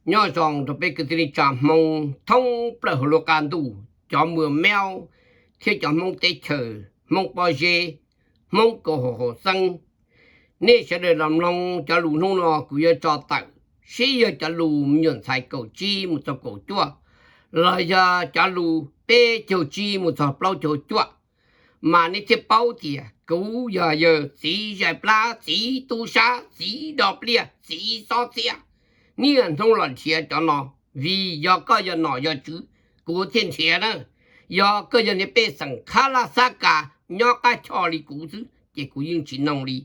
Nyob zoo rau peb kwv tij neej tsa Hmoob thoob plaws hauv lub qab ntuj, cov muas meob thiab cov Hmoob teb chaws, Hmoob pob zeb, Hmoob kaum haum haum xeeb. Nej sawv daws los mloog cov lus hnub no kuv yuav tso tawm, seb yog cov lus me nyuam ntxhais kaum tsib mus txog kaum cuaj, los yog cov lus peb caug tsib mus txog plaub caug cuaj, mas nej thiaj paub tias kuv yog yawg txiv zais plab, txiv tub sab, txiv do pliaj, txiv xob txiab. Niaj hnub los nrhiav cov no, vim yog koj yog nom yog tswv, kuv thiaj nrhiav na. Yog koj yog niag pej xeem khab laj xab kas nyob qab choj li kuv xwb ces kuv yeej tsis noog li.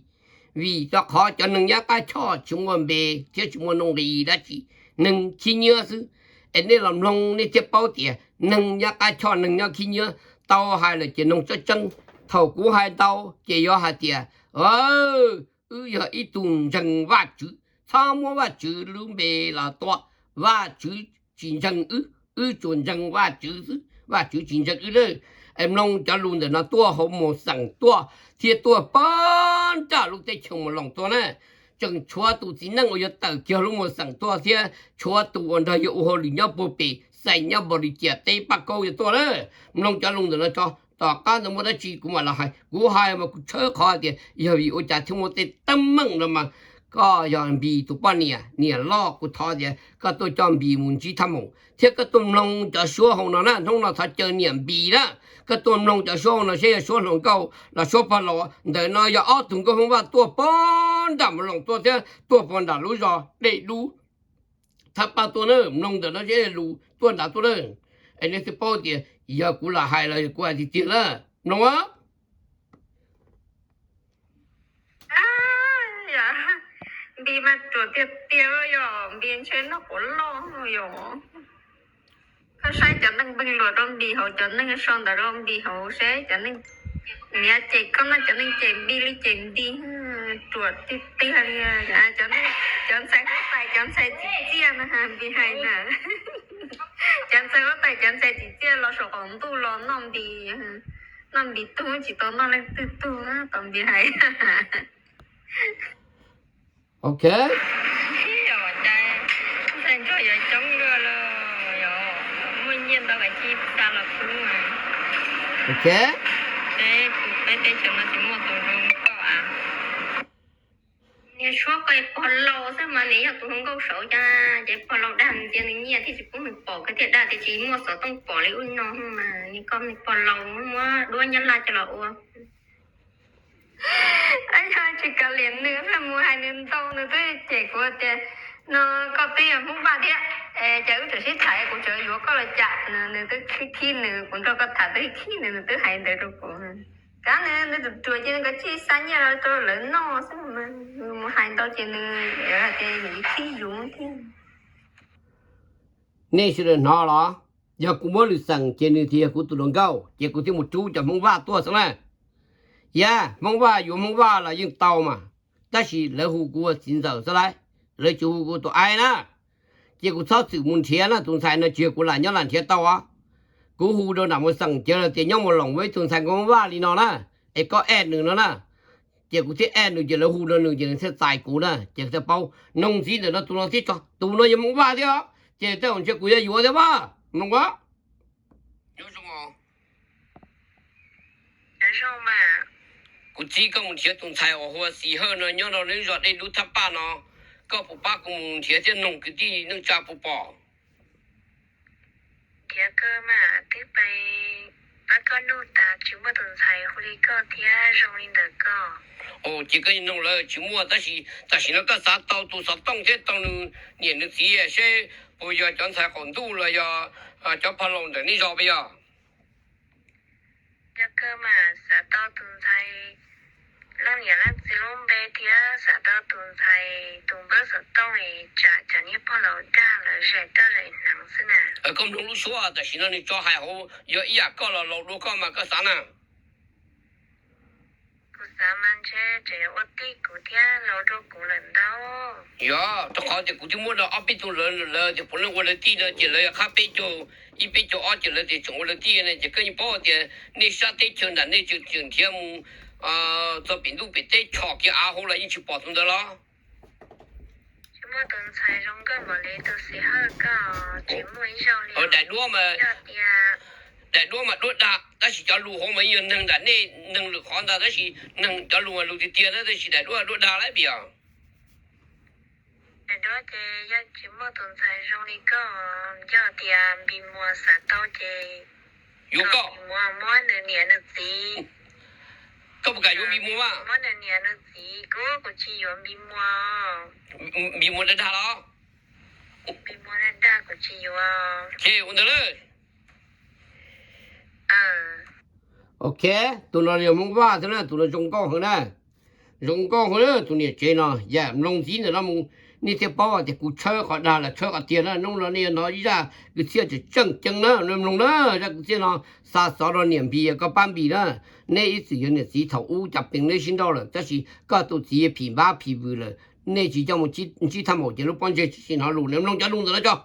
Vim rau qhov cov neeg nyob qab choj tsis muaj npe thiab tsis muaj nuj nqis dab tsi, neeg khib nyiab xwb. Es nej los mloog nej thiaj paub tias neeg nyob qab choj neeg nyob khib nyiab. Tau hais lawm ces noog tseeb tseeb. Thaum kuv hais ntau ces yuav hais tias wb yog ib tug ntseeg Vajtswv, txhob muab Vajtswv lub npe los tua. Vajtswv tsis ntseeg wb, wb tsuas ntseeg Vajtswv xwb, Vajtswv tsis ntseeg wb lawm. Es mloog cov lus ntawm no tuaj hauv mus xeem tuaj, thiab tuaj pog nram lub teb chaws Mus Loos tuaj na. Tseem tshuav tus txiv neej uas yuav tawm kiag lub mus xeem tuaj thiab tshuav tus uas nrog yawg ua hauj lwm nyob puag pem xeem nyob Npaus Lis Ciam teb Paj Kaub yuav tuaj na. Mloog cov lus ntawm no tso, tom qab ntawd muaj dab tsi kuv mam los hais. Kuv hais mas kuv tshawb qhov tias yog vim ua cas thiaj muaj tej teeb meem no mas koj yog Npis tus poj niam, niam loj, kuv thov tias koj tuaj coj Npis mus ntsib Thaj Moos thiab koj tuaj mloog cov suab hauv no na. Hnub no thov caw niam Npis na, koj tuaj mloog cov suab hauv no seb yog suab hluas nkauj los suab pog laus. Ntawm no yog ob tug nkauj Hmoob Vaj tuaj pog nram Mus Loos tuaj thiab tuaj pog nram lub zos Dej Dub Thaj Paj tuaj na. Mloog ntawm no seb lus tuaj nrad tuaj na, es nej thiaj paub tias yog kuv lam hais los yog kuv hais tiag tiag na. Mloog a. Npis mas ruam tiag tiag, yog Npis ntshe noj quav loj yog. Koj saib cov neeg npeeg luam rau Npis hauv, cov neeg sau ntawv rau Npis hauv seb cov neeg, niam cem koj no, cov neeg cem Npis li cem Npis, ruam tiag tiag li. Cov ntxhais huab tais, cov ntxhais tsim txiaj no Npis hais na. Cov ntxhais huab tais, cov ntxhais tsim txiaj los saum qaum ntuj los noj Npis, noj Npis tug tsis tau noj leej twg tug, tau Npis hais. Ok. Ntxhais nraug yuav coob dua lawm, yog muaj nyiaj ntau kav ci xa los pub mas. Ok. Peb teb chaws no tsis muaj tus zoo koj a. Niag suab koj pog laus xwb mas nws yog tus hluas nkauj saud cas ces pog laus dag ntxias nws nyiaj thiaj tsis pub nws pom, koj thiaj dag tias tsis muaj xov tooj pom li ub no mas, niag koj niag pog laus muab duab Nyab Laj coj los ua. Yog tsis kav liam nws, mus hais nws ntau, nws twb cem kuv tias no koj twb yog Hmoob Vaj thiab, es cas wb tseem sib tham, kuv tseem yuav koj los cas? Nws twb khib khib nws, kuv nrog koj tham twb khib nws, nws twb hais ntawd rau kuv. Kav nws, nws tus ruam ces nws kav tsij xa nyiaj los rau lawv noj xwb, mus hais ntau ces nws hais tias nws khib yuav thiab. Nej sawv daws hnov los? Yog kuv muab lwm xeem ces nws thiaj yog kuv tus hluas nkauj, ces kuv thiaj mus rub cov Hmoob Vaj tuaj xwb na. Yog Hmoob Vaj yuav Hmoob Vaj los yeej tau mas, tab sis lawv hu kuv ua txiv ntxawm xwb lauj, lawv tsis hu kuv tus aib na. Ces kuv txhob txwm mus nrhiav na, tus ntxhais no tsis yog kuv lam nyob lam nrhiav tau os. Kuv hu rau nram mus xeem cawv los tias nyob Mus Loos muaj ib tug ntxhais Hmoob Vaj li no na, es koj add nws no na. Ces kuv thiaj add nws, ces lawv hu rau nws ces nws thiaj txais kuv na, ces thiaj paub. Noog ntxiv ntawm no tus no thiab tso, tus no yog Hmoob Vaj thiab os, ces tej zaum ntshe kuv yuav yuav thiab mas. Mloog os. Kuv txib koj mus nrhiav tus ntxhais uas hu ua Xis Hawj no nyob rau lub zos Dej Dub Thab Paj no, koj puas pab kuv mus nrhiav thiab noog kwv tij neej tsa puas pom? Nrhiav kawg mas, twb pab koj nug tas tsis muaj tus ntxhais hu li koj thiab zoo li ntawm koj. Ces koj noog lawv tsis muaj, tab sis tam sim no koj xav tau tus xov tooj thiab tau nws niam nws txiv seb puas yog cov ntxhais qaum ntuj los yog cov pog laus ntawm nej zos puas yog? Yog kawg mas, xav tau tus ntxhais leej niam leej txiv lub npe thiab xav tau tus ntxhais tus npawb xov tooj, tsam cov niag pog laus dag lawv zais toj zais hneev xwb na. Koj mloog lub suab tam sim no nws tso hais hauv yog ib yam koj los laus dua koj mas koj xav na? Kuv xav mas ntshe tseem yuav ua tij kuv thiab laus dua kuv lawm ntau. Yog, rau qhov tias kuv twb muab rau ob peb tug lawv, lawv tias puav leej ua lawv tij no ces lawv yog qhab peb caug ib peb caug ob ces lawv tias tseem ua lawv tij ne, ces koj yeej paub tias nej sab teb chaws nram nej tseem nrhiav mus txog pem ntuj pem teb tshom kiag av hauv los yeej tsis pom tus ntawd los? Muaj tus ntxhais zoo nkauj npaum li tus Xis Hawj koj tsis muaj ib zaug li. Daim duab mas, daim duab mas duab dag, tab sis cov lus hauv mas yog neeg nram nej neeg lwm qhov ntag, tab sis neeg cov lus mas lus tiag tiag na, tab sis daim duab duab dag lawm pim os. Daim duab ces yog tsis muaj tus ntxhais zoo li koj, yog tias Npis Muas xav tau ces yuav koj, Npis Muas muab nws niam nws txiv. Koj puas kam yuav Npis Muas mas? Muab nws niam nws txiv, kuv kuv tsis yuav Npis Muas. Npis Muas dag dag los? Npis Muas dag dag kuv tsis yuav. Ces ua ntawd lawm. Ok, tus no yog Hmoob Vaj thiab na, tus no zoo nkauj heev na. Zoo nkauj heev na, tus niam tsev no, yam mloog ntxiv ntawm no mus, nej thiaj paub tias kuv tshawb qhov dag los tshawb qhov tiag na. Hnub no nej yuav hnov ib zaj kwv txhiaj tseem tseem ceeb na, nej mloog na, zaj kwv txhiaj no xa xov rau niam Npis, koj pab Npis na. Nej ib txwm yog niam txiv thaum ub cas peem neb sib nrauj lawm, tab sis koj tus txiv phim npab phim vwm lawm, nej tsis coj mus ntsib thaj maum ces lub pob ntseg tsis hnov lus, nej mloog cov lus ntawm no tso.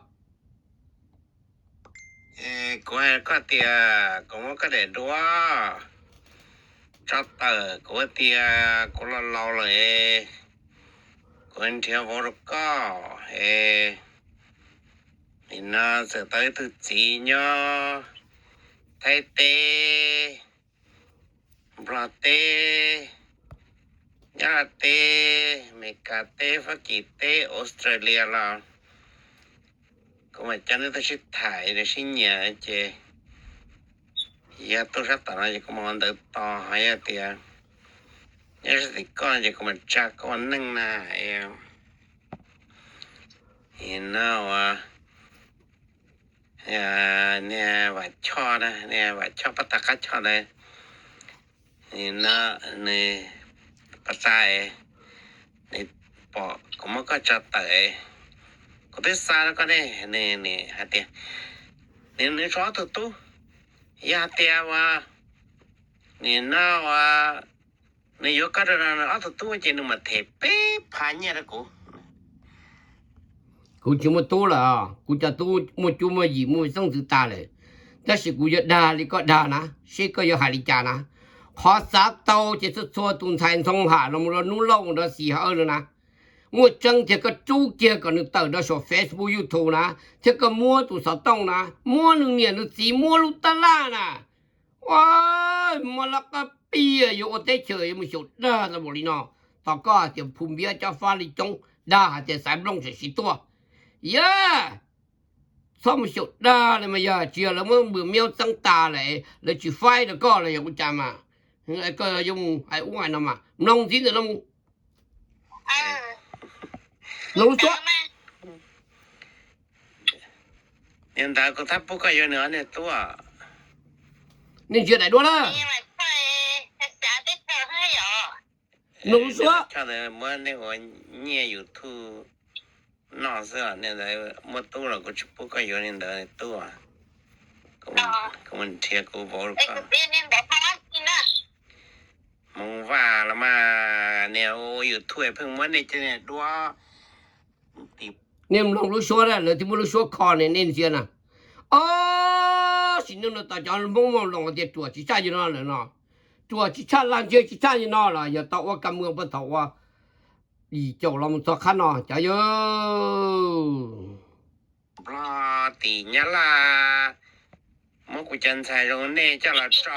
Kuv hais koj tias kuv muab koj daim duab tso tawm, kuv tias kuv los laus lawm, kuv nrhiav vauv rau koj. Nim no txawm tau ib tug txiv nyob Thaib teb, Nplog teb, Nyab Laj teb, Amelikas teb, Fab Kis teb, Australia los kuv mam coj neb tuaj sib tham nws sib nyiam ces yog tuaj sab tom no ces kuv mam ua ntawv tos, ho yog tias nyob sab tim koj ces kuv mam tsa koj ua neej na. No ua niag Vam Choj na, niag Vam Choj pab tag qab choj ntawd, nws pas tsa, nws pom kuv muab koj tso tawm, kuv twb xa rau koj ne, nws hais tias nws, nws tshuav ob tug tub, yog hais tias ua nim no ua nws yuav koj rau ob tug tub ces nws mam them peb phav nyiaj rau kuv. Kuv tsis muaj tub lawm, kuv cov tub muaj cuab muaj yim muaj xeeb ntxwv tas lawm, tab sis kuv yuav dag li koj dag na, seb koj yuav hais li cas na. Qhov xav tau ces txhua txhua tus ntxhais Ntxhoo Ham los mus rau Nub Lauj nrog Xis Hawj no na, muaj tseeb tiag koj rub kiag kom nws tawm rau saum Facebook YouTube na, thiab koj muab tus xov tooj na, muab nws niam nws txiv, muab lub tab laj na, ua, muab lab qab pias yuav ua teb chaws yuav mus xyaum dag tau npaum li no. Tos koj hais tias Phu Npiab Cob Fab Li Coob dag hais tias xaiv nplooj tseem siv tuaj, yog txhob mus xyaum dag li mas yog tsis yog lawv muab npws miab txeeb tas lawm, lawv tsis faib rau koj los yog ua cas mas koj yuav mus hais ub hais no mas mloog ntxiv ntawm no mus. Mloog lub suab. Niag ntawd kuv thab pub koj yuav nws ob niag tub. Nej ntsia daim duab na. Mloog lub suab. Muab nej ua nyiaj YouTube noj xwb, niag ntawd muaj tub los kuv tsis pub koj yuav niag ntawd tub. Kuv mus nrhiav kuv vauv rau koj. Hmoov Vaj los mas niag ua YouTube pheej muab nej cov niag duab. Nej mloog lub suab, lawv twb muab lub suab kho ne, nej ntsia na. Ob sim neej no tas cov Hmoob Moj Loos tias ruam tsis tshaj yam no lawm no. Ruam tsis tshaj, lag ntseg tsis tshaj yam no los yog tau ua ka muag puag thaum ua yim caum los mus txog qhab no cov yawg. Nplog tim Nyab Laj muab kuv cov ntxhais zoo nej coj los tso.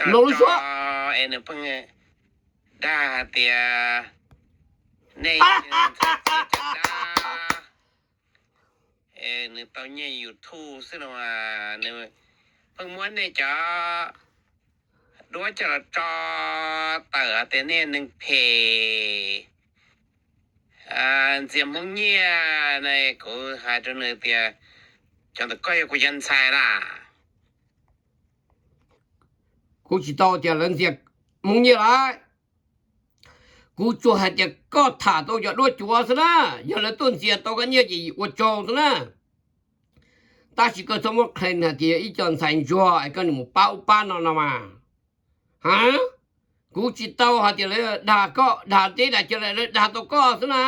Mloog lub suab. Es nws pheej dag hais tias nej ntxhais txiv cov dab, nws tau nyiaj YouTube xwb no, nws pheej muab nej cov duab coj los tso tawm hais tias nej neeg phem, ntxias Hmoob nyiaj na. Kuv hais rau nws tias cov ntawm koj yog kuv cov ntxhais na. Kuv tsis tau tias lawv ntxias Hmoob nyiaj lawm. Kuv tsuas hais tias koj tham tau cov duab cuav xwb na, yog lawv tuaj ntxias tau koj nyiaj ces ua tsaug xwb na. Tab sis koj txhob muab qhia hais tias yog ib co ntxhais ntsuag es koj nim mus pab ub pab no no mas. Ha, kuv tsis tau hais tias lawv dag koj, dag teb dag chaw, lawv dag tau koj xwb na,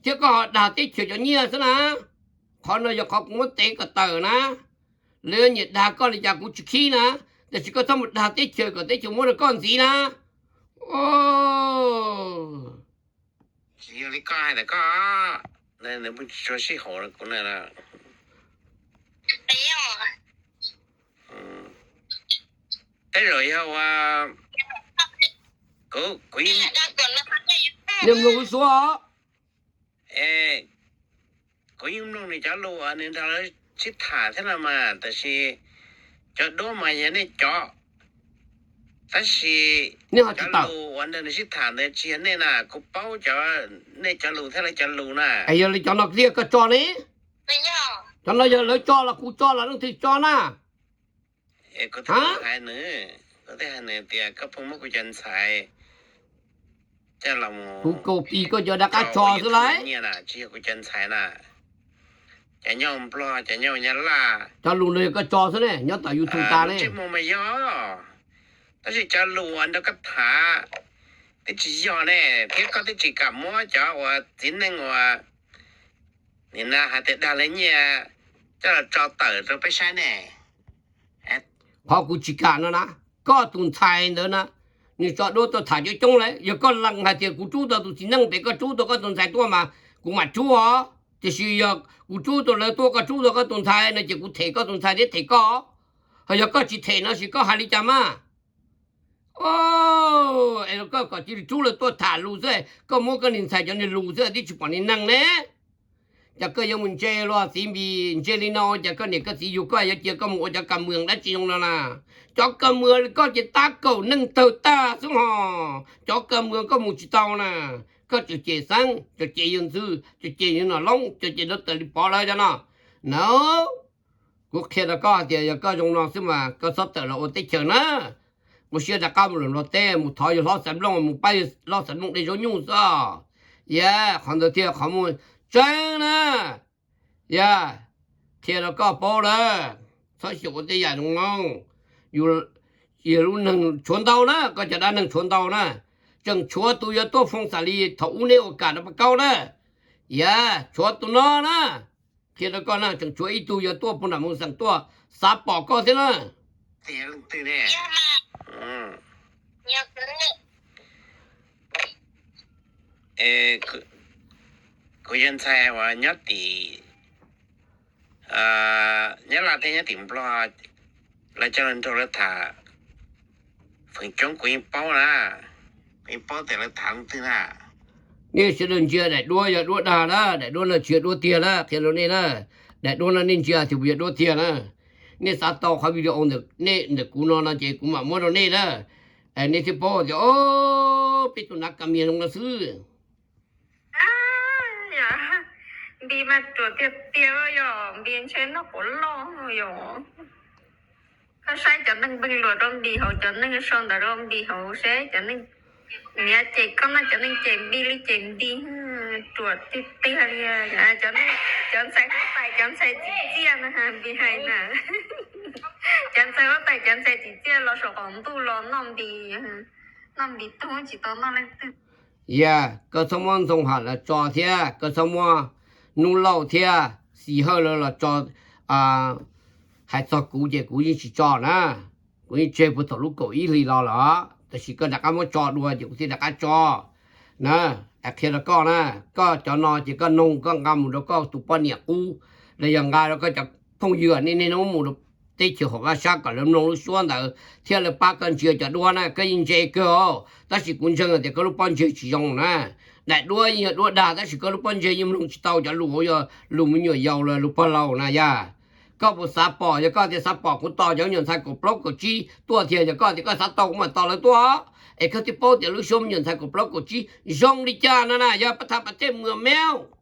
thiab koj ho dag teb chaws cov nyiaj xwb na. Qhov no yog qhov kuv muab tev kom tawm na. Lawv nyiam dag koj li cas kuv tsis khib na, tiam sis koj txhob mus dag teb chaws kom teb chaws muab rau koj ntxiv na. Tsis yog li koj hais ntawm koj, nws tsis tshua sib haum kuv na. Tej zaum yog ua, kuv, kuv, niag mloog lub suab. Kuv yeej mloog nws cov lus uas nws nrog lawv sib tham thiab no mas, tab sis cov duab mas yog nej cov, tab sis cov lus uas nrog nws sib tham ntawd tsis yog nej na, kuv paub cov, nej cov lus thiab lawv cov lus na. Yog li cov no tiag koj tso ne? Cov no yog lawv tso los kuv tso los leej twg tso na? Kuv twb hais nws, kuv twb hais nws tias koj pheej muab kuv cov ntxhais coj los, kuv copy koj cov rov qab tso xwb lauj. Tsis yog kuv cov ntxhais na, cov nyob Nplog, cov nyob Nyab Laj. Cov lus no yog koj tso xwb ne, nyob tom YouTube tas ne. Ntsej muag mas yog, tab sis cov lus uas nrog koj tham twb tsis yog ne, thiab koj twb tsis kam muab cov uas txiv neej uas nim no hais tias dag lawv nyiaj coj los tso tawm rau peb saib ne. Qhov kuv tsis kam no na, koj tus ntxhais ntawd na, nws tso duab tuaj tham coob coob lawm. Yog koj lees hais tias kuv rub tau tus txiv neej pem koj rub tau koj tus ntxhais tuaj mas kuv mam rub os. Tiam sis yog kuv rub tau lawv tuaj koj rub tau koj tus ntxhais no ces kuv them koj tus ntxhais thiab them koj. Ho yog koj tsis them no ces koj hais li cas mas? Es koj kom cia li rub lawv tuaj tham lus xwb, koj muab koj niag ntxhais cov niag lus xwb twb tsis pom niag neeg ne. Cas koj yuav mus ntse luag txiv npis ntse li no, cas koj niam koj txiv yug koj yuav cia koj mus ua cov kas mwam dab tsi zoo no na? Cov kas mwam koj ces tab kaum neeg tawg tag xwb hos, cov kas mwam koj mus tsis tau na. Koj tseem cem Xeeb, tseem cem yawg Ntxwg, tseem cem yawg Nom Loob, tseem cem dab tawm li Pov lawv cov no na. Kuv qhia rau koj hais tias yog koj zoo no xwb mas koj txhob tawm los ua teb chaws na. Ua siab rov qab mus lwm Nplog teb mus thov yawg hlob Xaiv Nplooj, mus pab yawg hlob Xaiv Nplooj de zaub nyuj xwb. Yog qhov ntawd thiaj qhov muaj tseeb na. Yog, qhia rau koj paub lawm, txhob xyaum ua tej yam zoo no. Yog lub neeg tshuav ntau na, koj cov dab neeg tshuav ntau na. Tseem tshuav tus yuav tuaj foo xas li thaum ub nej ua kam rau Paj Kaub na. Yog, tshuav tus no na. Qhia rau koj na, tseem tshuav ib tug yuav tuaj puag nram Moo Xeem tuaj xav pom koj thiab na. Kuv yog ntxhais uas nyob tim Nyab Laj thiab nyob tim Nplog, lawv coj lawv nrog lawv tham feem coob kuv yeej paub na, kuv yeej paub tias lawv tham leej twg na. Nej sawv daws ntsia daim duab yog duab dag na, daim duab no tsis yog duab tiag na, qhia rau nej na. Daim duab no nej ntsia tias puas yog duab tiag na. Nej xav tau qhov video ntawm nej ntawm kuv no no ces kuv mam muab rau nej na. Nej thiaj paub tias o, peb tus nav kas mias zoo no xwb. Npis mas ruam tiag tiag yog Npis ntshe noj quav loj yog. Koj saib cov neeg npeeg luas rau Npis hauv, cov neeg sau ntawv rau Npis hauv seb cov neeg niam cem koj no, cov neeg cem Npis li cem Npis, ruam tiag tiag li. Cov ntxhais huab tais, cov ntxhais tsim txiaj no Npis hais na. Cov ntxhais huab tais, cov ntxhais tsim txiaj los saum qaum ntuj los noj Npis, noj Npis tug tsis tau noj leej twg. Yog koj txhob muab Ntxhoo Ham los tso thiab, koj txhob muab Nub Lauj thiab Xis Hawj lawv los tso. Hais txog kuv ces kuv yeej tsis tso na, kuv yeej tseg puag thaum lub kaum ib hlis los lawm, tab sis koj rov qab muab tso dua ces kuv thiaj rov qab tso na. Qhia rau koj na, koj cov no ces koj noog koj nqa mus rau koj tus poj niam qub, los yog nqa rau koj cov phooj ywg nej, nej mus rau teb chaws hauv vaj sab kom lawv mloog lub suab ntawd thiab lawv pab koj ntsia cov duab na. Koj yeej ntse kawg os, tab sis kuv ntseeg tias koj lub pob ntseg tsis zoo na. Daim duab yeej yog duab dag tab sis koj lub pob ntseg yeej mloog tsis tau cov lus uas yog lus me nyuam yaus los lus pog laus na yog. Koj puas xav pom? Yog koj tias xav pom kuv tos cov me nyuam ntxhais kaum plaub kaum tsib tuaj thiab, yog koj tias koj xav tau kuv mam tos lawv tuaj, es koj thiaj paub tias lub suab me nyuam ntxhais kaum plaub kaum tsib zoo li cas no na. Yog pab thas pas tej muas meob,